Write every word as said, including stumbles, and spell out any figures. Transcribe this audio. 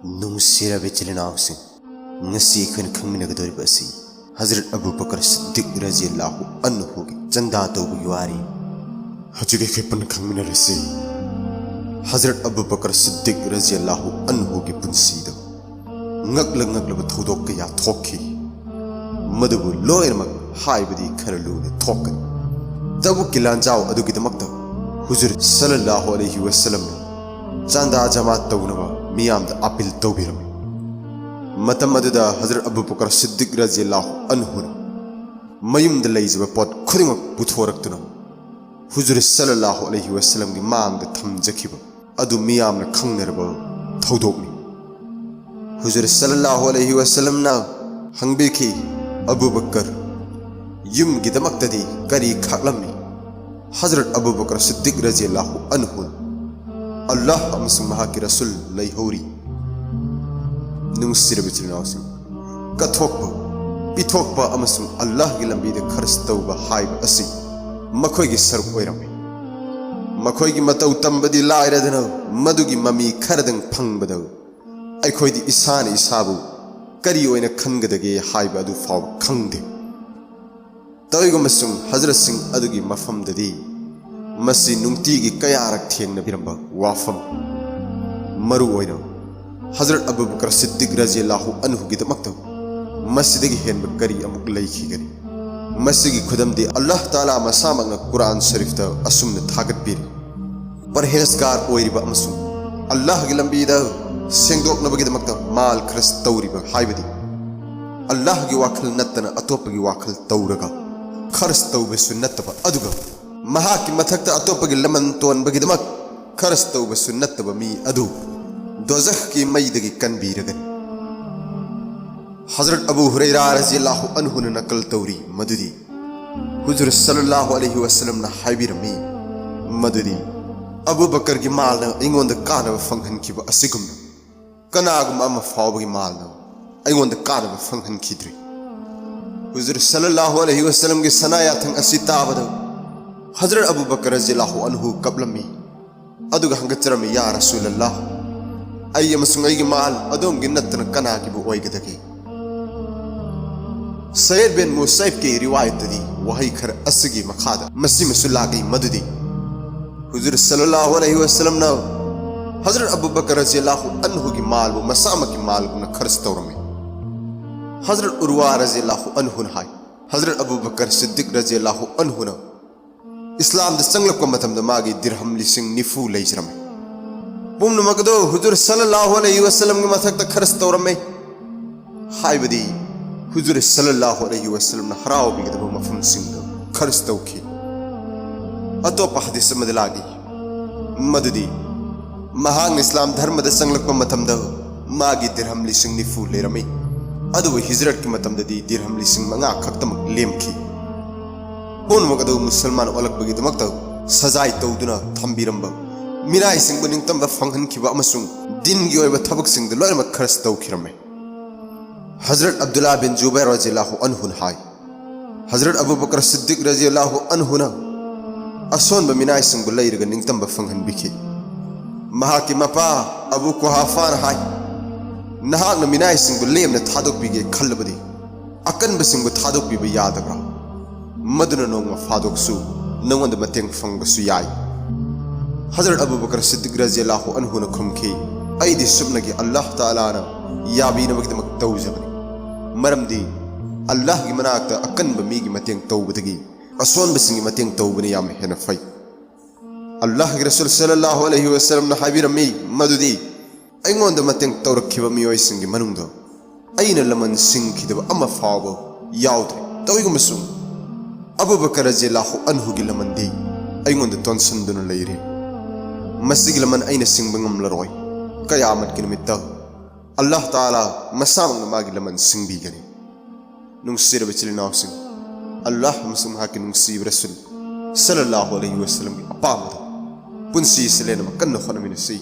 ꯅꯨꯡꯁꯤꯔꯕ ꯏꯆꯤꯜ ꯏꯅꯥꯎꯁꯤꯡ, ꯉꯁꯤ ꯑꯩꯈꯣꯏꯅ ꯈꯪꯃꯤꯟꯅꯒꯗꯧꯔꯤꯕ ꯑꯁꯤ ꯍꯖꯔꯠ ꯑꯕꯨ ꯕꯀꯔ ꯁꯤꯗꯤꯛ ꯔꯖꯤꯌꯜꯂꯥꯍꯨ ꯑꯟꯍꯨꯒꯤ ꯆꯟꯗꯥ ꯇꯧꯕꯒꯤ ꯋꯥꯔꯤ꯫ ꯍꯧꯖꯤꯛ ꯑꯩꯈꯣꯏ ꯄꯨꯟꯅ ꯈꯪꯃꯤꯟꯅꯔꯁꯤ ꯍꯖꯔꯠ ꯑꯕꯨ ꯕꯀꯔ ꯁꯤꯗꯤꯛ ꯔꯖꯤꯌꯜꯂꯥꯍꯨ ꯑꯟꯍꯨꯒꯤ ꯄꯨꯟꯁꯤꯗ ꯉꯛꯂ ꯉꯛꯂꯕ ꯊꯧꯗꯣꯛ ꯀꯌꯥ ꯊꯣꯛꯈꯤ꯫ ꯃꯗꯨꯕꯨ ꯂꯣꯏꯅꯃꯛ ꯍꯥꯏꯕꯗꯤ ꯈꯔ ꯂꯨꯅ ꯊꯣꯛꯀꯅꯤ꯫ ꯇꯕꯨꯛꯀꯤ ꯂꯥꯟꯖꯥꯎ ꯑꯗꯨꯒꯤꯗꯃꯛꯇ ꯍꯨꯖꯨꯔ ꯁꯜꯂꯜꯂꯥꯍꯨ ꯑꯂꯩꯍꯤ ꯋꯁꯜꯂꯝꯅ ꯆꯥꯟꯗꯥ ꯖꯃꯥ ꯇꯧꯅꯕ ꯃꯤꯌꯥꯝꯗ ꯑꯄꯤꯜ ꯇꯧꯕꯤꯔꯝꯃꯤ꯫ ꯃꯇꯝ ꯑꯗꯨꯗ ꯍꯖꯔꯠ ꯑꯕꯨ ꯕꯀꯔ ꯁꯤꯗꯤꯛ ꯔꯖꯤꯌꯜꯂꯥꯍꯨ ꯑꯟꯍꯨꯅ ꯃꯌꯨꯝꯗ ꯂꯩꯖꯕ ꯄꯣꯠ ꯈꯨꯗꯤꯡꯃꯛ ꯄꯨꯊꯣꯔꯛꯇꯨꯅ ꯍꯨꯖꯨꯔ ꯁꯜꯂꯜꯂꯥꯍꯨ ꯑꯂꯩꯍꯤ ꯋꯁꯜꯂꯝꯒꯤ ꯃꯥꯡꯗ ꯊꯝꯖꯈꯤꯕ ꯑꯗꯨ ꯃꯤꯌꯥꯝꯅ ꯈꯪꯅꯔꯕ ꯊꯧꯗꯣꯛꯅꯤ꯫ ꯍꯨꯖꯨꯔ ꯁꯜꯂꯜꯂꯥꯍꯨ ꯑꯂꯩꯍꯤ ꯋꯁꯜꯂꯝꯅ ꯍꯪꯕꯤꯈꯤ, "ꯑꯕꯨ ꯕꯀꯔ, ꯌꯨꯝꯒꯤꯗꯃꯛꯇꯗꯤ ꯀꯔꯤ ꯈꯥꯛꯂꯝꯃꯤ?" ꯍꯖꯔꯠ ꯑꯕꯨ ꯕꯀꯔ ꯁꯤꯗꯤꯛ ꯔꯖꯤꯌꯜꯂꯥꯍꯨ ꯑꯟꯍꯨ, "ꯑꯜꯂꯥꯍ ꯑꯃꯁꯨꯡ ꯃꯍꯥꯛꯀꯤ ꯔꯁꯨꯜ ꯂꯩꯍꯧꯔꯤ꯫ ꯅꯨꯡꯁꯤꯔꯕ ꯏꯆꯤꯜ ꯏꯅꯥꯎꯁꯤꯡ, ꯀꯠꯊꯣꯛꯄ, ꯄꯤꯊꯣꯛꯄ ꯑꯃꯁꯨꯡ ꯑꯜꯂꯥꯍꯒꯤ ꯂꯝꯕꯤꯗ ꯈꯔꯆ ꯇꯧꯕ ꯍꯥꯏꯕ ꯑꯁꯤ ꯃꯈꯣꯏꯒꯤ ꯁꯔꯨꯛ ꯑꯣꯏꯔꯝꯃꯤ꯫ ꯃꯈꯣꯏꯒꯤ ꯃꯇꯧ ꯇꯝꯕꯗꯤ ꯂꯥꯏꯔꯗꯅ, ꯃꯗꯨꯒꯤ ꯃꯃꯤ ꯈꯔꯗꯪ ꯐꯪꯕꯗ ꯑꯩꯈꯣꯏꯗꯤ ꯏꯁꯥꯅ ꯏꯁꯥꯕꯨ ꯀꯔꯤ ꯑꯣꯏꯅ ꯈꯟꯒꯗꯒꯦ ꯍꯥꯏꯕ ꯑꯗꯨ ꯐꯥꯎꯕ ꯈꯪꯗꯦ꯫ ꯇꯧꯏꯒꯨꯝꯕꯁꯨꯡ ꯍꯖꯔꯠꯁꯤꯡ ꯑꯗꯨꯒꯤ ꯃꯐꯝꯗꯗꯤ ꯃꯁꯤ ꯅꯨꯡꯇꯤꯒꯤ ꯀꯌꯥꯔꯛ ꯊꯦꯡꯅꯕꯤꯔꯝꯕ ꯋꯥꯐꯝ, ꯃꯔꯨ ꯑꯣꯏꯅ ꯍꯖꯔꯠ ꯑꯕꯨ ꯕꯀꯔ ꯁꯤꯗꯤꯛ ꯔꯖꯤꯌꯜꯂꯥꯍꯨ ꯑꯟꯍꯨꯒꯤꯗꯃꯛꯇ ꯃꯁꯤꯗꯒꯤ ꯍꯦꯟꯕ ꯀꯔꯤ ꯑꯃꯨꯛ ꯂꯩꯈꯤꯒꯅꯤ?" ꯃꯁꯤꯒꯤ ꯈꯨꯗꯝꯗꯤ ꯑꯜꯂꯥꯍ ꯇꯥꯂꯥ ꯃꯁꯥꯃꯛꯅ ꯀꯨꯔꯥꯟ ꯁꯔꯤꯐꯇ ꯑꯁꯨꯝꯅ ꯊꯥꯒꯠꯄꯤꯔꯤ, "ꯄꯔꯍꯦꯖꯒꯥꯔ ꯑꯣꯏꯔꯤꯕ ꯑꯃꯁꯨꯡ ꯑꯜꯂꯥꯍꯒꯤ ꯂꯝꯕꯤꯗ ꯁꯦꯡꯗꯣꯛꯅꯕꯒꯤꯗꯃꯛꯇ ꯃꯥꯜ ꯈꯔꯆ ꯇꯧꯔꯤꯕ ꯍꯥꯏꯕꯗꯤ ꯑꯜꯂꯥꯍꯒꯤ ꯋꯥꯈꯜ ꯅꯠꯇꯅ ꯑꯇꯣꯞꯄꯒꯤ ꯋꯥꯈꯜ ꯇꯧꯔꯒ ꯈꯔꯆ ꯇꯧꯕꯁꯨ ꯅꯠꯇꯕ, ꯑꯗꯨꯒ ꯃꯍꯥꯛꯀꯤ ꯃꯊꯛꯇ ꯑꯇꯣꯞꯄꯒꯤ ꯂꯃꯟ ꯇꯣꯟꯕꯒꯤꯗꯃꯛ ꯈꯔꯆ ꯇꯧꯕꯁꯨ ꯅꯠꯇꯕ ꯃꯤ ꯑꯗꯨ ꯗꯣꯖꯈꯀꯤ ꯃꯩꯗꯒꯤ ꯀꯟꯕꯤꯔꯒꯅꯤ꯫" ꯍꯖꯔꯠ ꯑꯕꯨ ꯍꯨꯔꯩꯔꯥ ꯔꯖꯤꯌꯜꯂꯥꯍꯨ ꯑꯟꯍꯨꯅ ꯅꯀꯜ ꯇꯧꯔꯤ ꯃꯗꯨꯗꯤ ꯍꯨꯖꯨꯔ ꯁꯜꯂꯜꯂꯥꯍꯨ ꯑꯂꯩꯍꯤ ꯋꯁꯜꯂꯝꯅ ꯍꯥꯏꯕꯤꯔꯝꯃꯤ ꯃꯗꯨꯗꯤ, "ꯑꯕꯨ ꯕꯀꯔꯒꯤ ꯃꯥꯜꯅ ꯑꯩꯉꯣꯟꯗ ꯀꯥꯟꯅꯕ ꯐꯪꯍꯟꯈꯤꯕ ꯑꯁꯤꯒꯨꯝꯅ ꯀꯅꯥꯒꯨꯝꯕ ꯑꯃ ꯐꯥꯎꯕꯒꯤ ꯃꯥꯜꯅ ꯑꯩꯉꯣꯟꯗ ꯀꯥꯟꯅꯕ ꯐꯪꯍꯟꯈꯤꯗ꯭ꯔꯤ꯫" ꯍꯨꯖꯨꯔ ꯁꯜꯂꯜꯂꯥꯍꯨ ꯑꯂꯩꯍꯤ ꯋꯁꯜꯂꯝꯒꯤ ꯁꯅꯥ ꯌꯥꯊꯪ ꯑꯁꯤ ꯇꯥꯕꯗ ꯍꯖꯔꯠ ꯑꯕꯨ ꯕꯀꯔ ꯔꯖꯤꯌꯜꯂꯥꯍꯨ ꯑꯟꯍꯨ ꯀꯞꯂꯝꯃꯤ꯫ ꯑꯗꯨꯒ ꯍꯪꯒꯠꯆꯔꯝꯃꯤ, "ꯌꯥ ꯔꯁꯨꯂꯜꯂꯥꯍ, ꯑꯩ ꯑꯃꯁꯨꯡ ꯑꯩꯒꯤ ꯃꯥꯜ ꯑꯗꯣꯝꯒꯤ ꯅꯠꯇꯅ ꯀꯅꯥꯒꯤꯕꯨ ꯑꯣꯏꯒꯗꯒꯦ? ꯁꯌꯦꯗ ꯕꯤꯟ ꯃꯨꯁꯥꯏꯕꯀꯤ ꯔꯤꯋꯥꯌꯠꯇꯗꯤ ꯋꯥꯍꯩ ꯈꯔ ꯑꯁꯤꯒꯤ ꯃꯈꯥꯗ ꯃꯁꯤꯃꯁꯨ ꯂꯥꯛꯂꯤ ꯃꯗꯨꯗꯤ, ꯍꯨꯖꯨꯔ ꯁꯜꯂꯜꯂꯥꯍꯨ ꯑꯂꯩꯍꯤ ꯋꯁꯜꯂꯝꯅ ꯍꯖꯔꯠ ꯑꯕꯨ ꯕꯀꯔ ꯔꯖꯤꯌꯜꯂꯥꯍꯨ ꯑꯟꯍꯨꯒꯤ ꯃꯥꯜꯕꯨ ꯃꯁꯥꯃꯛꯀꯤ ꯃꯥꯜꯒꯨꯝꯅ ꯈꯔꯆ ꯇꯧꯔꯝꯃꯤ꯫ ꯍꯖꯔꯠ ꯎꯔꯋꯥ ꯔꯖꯤꯌꯜꯂꯥꯍꯨ ꯑꯟꯍꯨꯅ ꯍꯥꯏ, ꯍꯖꯔꯠ ꯑꯕꯨ ꯕꯀꯔ ꯁꯤꯗꯤꯛ ꯔꯖꯤꯌꯜꯂꯥꯍꯨ ꯑꯟꯍꯨꯅ ꯏꯁꯂꯥꯝꯗ ꯆꯪꯂꯛꯄ ꯃꯇꯝꯗ ꯃꯥꯒꯤ ꯗꯤꯔꯍꯝ ꯂꯤꯁꯤꯡ ꯅꯤꯐꯨ ꯂꯩꯖꯔꯝꯃꯤ꯫ ꯄꯨꯝꯅꯃꯛ ꯑꯗꯨ ꯍꯨꯖꯨꯔ ꯁꯜꯂꯜꯂꯥꯍꯨ ꯑꯂꯩꯍꯤ ꯋꯁꯜꯂꯝꯒꯤ ꯃꯊꯛꯇ ꯈꯔꯆ ꯇꯧꯔꯝꯃꯤ꯫ ꯍꯥꯏꯕꯗꯤ ꯍꯨꯖꯨꯔ ꯁꯜꯂꯜꯂꯥꯍꯨ ꯑꯂꯩꯍꯤ ꯋꯁꯜꯂꯝꯅ ꯍꯔꯥꯎꯕꯤꯒꯗꯕ ꯃꯐꯝꯁꯤꯡꯗ ꯈꯔꯆ ꯇꯧꯈꯤ꯫ ꯑꯇꯣꯞꯄ ꯍꯗꯤꯁ ꯑꯃꯗ ꯂꯥꯛꯏ ꯃꯗꯨꯗꯤ ꯃꯍꯥꯛꯅ ꯏꯁꯂꯥꯝ ꯙꯔꯃꯗ ꯆꯪꯂꯛꯄ ꯃꯇꯝꯗ ꯃꯥꯒꯤ ꯗꯤꯔꯍꯝ ꯂꯤꯁꯤꯡ ꯅꯤꯐꯨ ꯂꯩꯔꯝꯃꯤ, ꯑꯗꯨꯕꯨ ꯍꯤꯖꯔꯠꯀꯤ ꯃꯇꯝꯗꯗꯤ ꯗꯤꯔꯍꯝ ꯂꯤꯁꯤꯡ ꯃꯉꯥ ꯈꯛꯇꯃꯛ ꯂꯦꯝꯈꯤ꯫ ꯄꯨꯝꯅꯃꯛ ꯑꯗꯨ ꯃꯨꯁꯜꯃꯥꯟ ꯑꯣꯜꯂꯛꯄꯒꯤꯗꯃꯛꯇ ꯁꯖꯥꯏ ꯇꯧꯗꯨꯅ ꯊꯝꯕꯤꯔꯝꯕ, ꯃꯤꯅꯥꯏꯁꯤꯡꯕꯨ ꯅꯤꯡꯇꯝꯕ ꯐꯪꯍꯟꯈꯤꯕ ꯑꯃꯁꯨꯡ ꯗꯤꯟꯒꯤ ꯑꯣꯏꯕ ꯊꯕꯛꯁꯤꯡꯗ ꯂꯣꯏꯅꯃꯛ ꯈꯔꯆ ꯇꯧꯈꯤꯔꯝꯃꯤ꯫ ꯍꯖꯔꯠ ꯑꯕꯗꯨꯜꯂꯥ ꯕꯤꯟ ꯖꯨꯕꯩꯔ ꯔꯖꯤꯌꯜꯂꯥꯍꯨ ꯑꯟꯍꯨꯅ ꯍꯥꯏ, ꯍꯖꯔꯠ ꯑꯕꯨ ꯕꯀꯔ ꯁꯤꯗꯤꯛ ꯔꯖꯤꯌꯜꯂꯥꯍꯨ ꯑꯟꯍꯨꯅ ꯑꯁꯣꯟꯕ ꯃꯤꯅꯥꯏꯁꯤꯡꯕꯨ ꯂꯩꯔꯒ ꯅꯤꯡꯇꯝꯕ ꯐꯪꯍꯟꯕꯤꯈꯤ꯫ ꯃꯍꯥꯛꯀꯤ ꯃꯄꯥ ꯑꯕꯨ ꯀꯨꯍꯥꯐꯥꯅ ꯍꯥꯏ, ꯅꯍꯥꯛꯅ ꯃꯤꯅꯥꯏꯁꯤꯡꯕꯨ ꯂꯦꯝꯅ ꯊꯥꯗꯣꯛꯄꯤꯒꯦ ꯈꯜꯂꯕꯗꯤ, ꯑꯀꯟꯕꯁꯤꯡꯕꯨ ꯊꯥꯗꯣꯛꯄꯤꯕ ꯌꯥꯗꯕ꯭ꯔꯥ? ꯃꯗꯨꯅ ꯅꯣꯡꯃ ꯐꯥꯗꯣꯛꯁꯨ ꯅꯉꯣꯟꯗ ꯃꯇꯦꯡ ꯐꯪꯕꯁꯨ ꯌꯥꯏ꯫ ꯍꯖꯔꯠ ꯑꯕꯨ ꯕꯀꯔ ꯁꯤꯗꯤꯛ ꯔꯖꯤꯌꯜꯂꯥꯍꯨ ꯑꯟꯍꯨꯅ ꯈꯨꯝꯈꯤ, ꯑꯩꯗꯤ ꯁꯨꯞꯅꯒꯤ ꯑꯜꯂꯥꯍ ꯇꯥꯂꯥꯅ ꯌꯥꯕꯤꯅꯕꯒꯤꯗꯃꯛ ꯇꯧꯖꯕꯅꯤ꯫ ꯃꯔꯝꯗꯤ ꯑꯜꯂꯥꯍꯒꯤ ꯃꯅꯥꯛꯇ ꯑꯀꯟꯕ ꯃꯤꯒꯤ ꯃꯇꯦꯡ ꯇꯧꯕꯗꯒꯤ ꯑꯁꯣꯟꯕꯁꯤꯡꯒꯤ ꯃꯇꯦꯡ ꯇꯧꯕꯅ ꯌꯥꯝ ꯍꯦꯟꯅ ꯐꯩ꯫ ꯑꯜꯂꯥꯍꯒꯤ ꯔꯁꯨꯜ ꯁꯜꯂꯜꯂꯥꯍꯨ ꯑꯂꯩꯍꯤ ꯋꯁꯜꯂꯝꯅ ꯍꯥꯏꯕꯤꯔꯝꯃꯤ ꯃꯗꯨꯗꯤ, ꯑꯩꯉꯣꯟꯗ ꯃꯇꯦꯡ ꯇꯧꯔꯛꯈꯤꯕ ꯃꯤꯑꯣꯏꯁꯤꯡꯒꯤ ꯃꯅꯨꯡꯗ ꯑꯩꯅ ꯂꯃꯟ ꯁꯤꯡꯈꯤꯗꯕ ꯑꯃ ꯐꯥꯎꯕ ꯌꯥꯎꯗ꯭ꯔꯦ꯫ ꯇꯧꯏꯒꯨꯝꯕꯁꯨ ꯑꯕꯨ ꯕꯀꯔ ꯔꯖꯤꯌꯜꯂꯥꯍꯨ ꯑꯟꯍꯨꯒꯤ ꯂꯃꯟꯗꯤ ꯑꯩꯉꯣꯟꯗ ꯇꯣꯟꯁꯤꯟꯗꯨꯅ ꯂꯩꯔꯦ꯫ ꯃꯁꯤꯒꯤ ꯂꯃꯟ ꯑꯩꯅ ꯁꯤꯡꯕ ꯉꯝꯂꯔꯣꯏ꯫ ꯀꯌꯥꯃꯠꯀꯤ ꯅꯨꯃꯤꯠꯇ ꯑꯜꯂꯥꯍ ꯇꯥꯂꯥ ꯃꯁꯥꯃꯛꯅ ꯃꯥꯒꯤ ꯂꯃꯟ ꯁꯤꯡꯕꯤꯒꯅꯤ꯫ ꯅꯨꯡꯁꯤꯔꯕ ꯏꯆꯤꯜ ꯏꯅꯥꯎꯁꯤꯡ, ꯑꯜꯂꯥꯍ ꯑꯃꯁꯨꯡ ꯃꯍꯥꯛꯀꯤ ꯅꯨꯡꯁꯤꯕ ꯔꯁꯨꯜ ꯁꯜꯂꯜꯂꯥꯍꯨ ꯑꯂꯩꯍꯤ ꯋꯁꯜꯂꯝꯒꯤ ꯑꯄꯥꯝꯕꯗ ꯄꯨꯟꯁꯤ ꯑꯁꯤ ꯂꯦꯟꯅꯕ ꯀꯟꯅ ꯍꯣꯠꯅꯃꯤꯟꯅꯁꯤ꯫